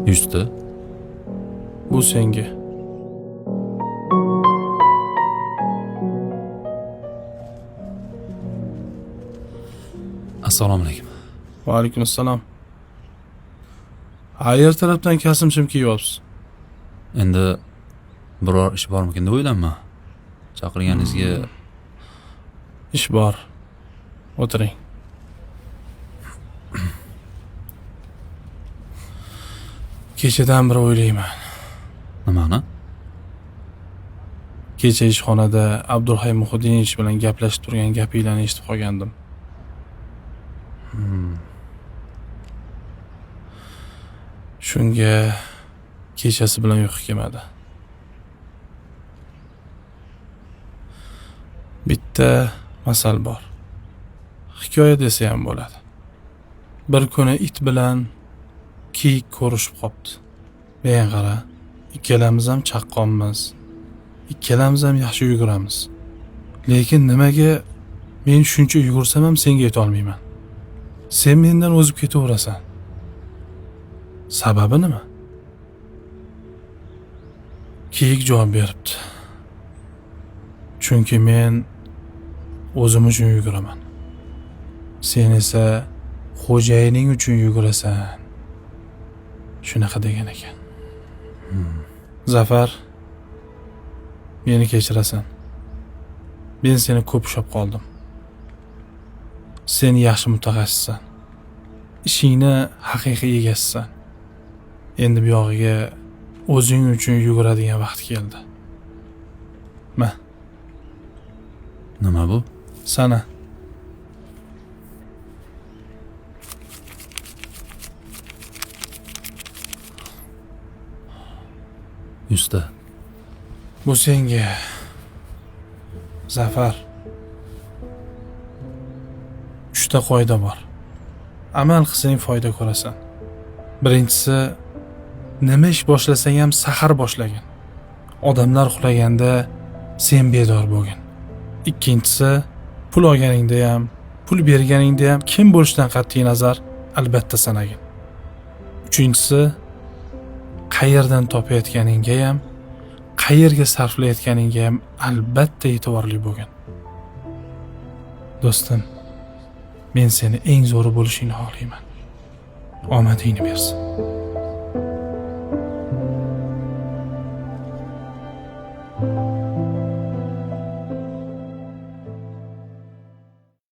Yuzta. Bu senga. Assalomu alaykum. Va alaykum assalom. Ha, ertalabdan kasimshim kiyyapsiz. Endi biror ish bormikin deb o'ylanma. Chaqirganingizga Ish bor. O'tiring. Kechadan beri o'ylayman. Nimani? Kecha ishxonada Abdulhay Muhiddinovich bilan gaplashib turgan gapinglarni eshitib qolgandim. Shunga kechasi bilan uyqu kelmadi. Bitta masal bor. Hikoya desa ham bo'ladi. Bir kuni it bilan kiyik ko'rishib qopti. Men qara, ikkalamiz ham chaqqonmiz. Ikkalamiz ham yaxshi yuguramiz. Lekin nimaga men shuncha yugursam ham senga yeta olmayman? Sen mendan o'zib ketaverasan. Sababi nima? Kiyik javob beribdi. Chunki men o'zim uchun yuguraman. Sen esa xo'jayining uchun yugurasan. Shunaqa degan ekan. Zafar, meni kechirasan. Men seni ko'p ushlab qoldim. Sen yaxshi mutaxassissan. Ishingni haqiqiy egasisan. Endi bu yog'iga o'zing uchun yuguradigan vaqt keldi. Ma. Nima bu? Sana. Yuzta. Bu senga. Zafar. 3 ta qoida bor. Amal qilsang foyda ko'rasan. Birinchisi, nima ish boshlasang ham sahar boshlagin. Odamlar uxlaganda sen bedor bo'lgin. Ikkinchisi, pul olganingda ham, pul berganingda ham kim bo'lishidan qat'iy nazar albatta sanagin. Uchinchisi, qayerdan topayotganingga ham, qayerga sarflayotganingga ham albatta e'tiborli bo'lgin. Do'stim, men seni eng zo'ri bo'lishingni xohlayman. Omadingni bersin.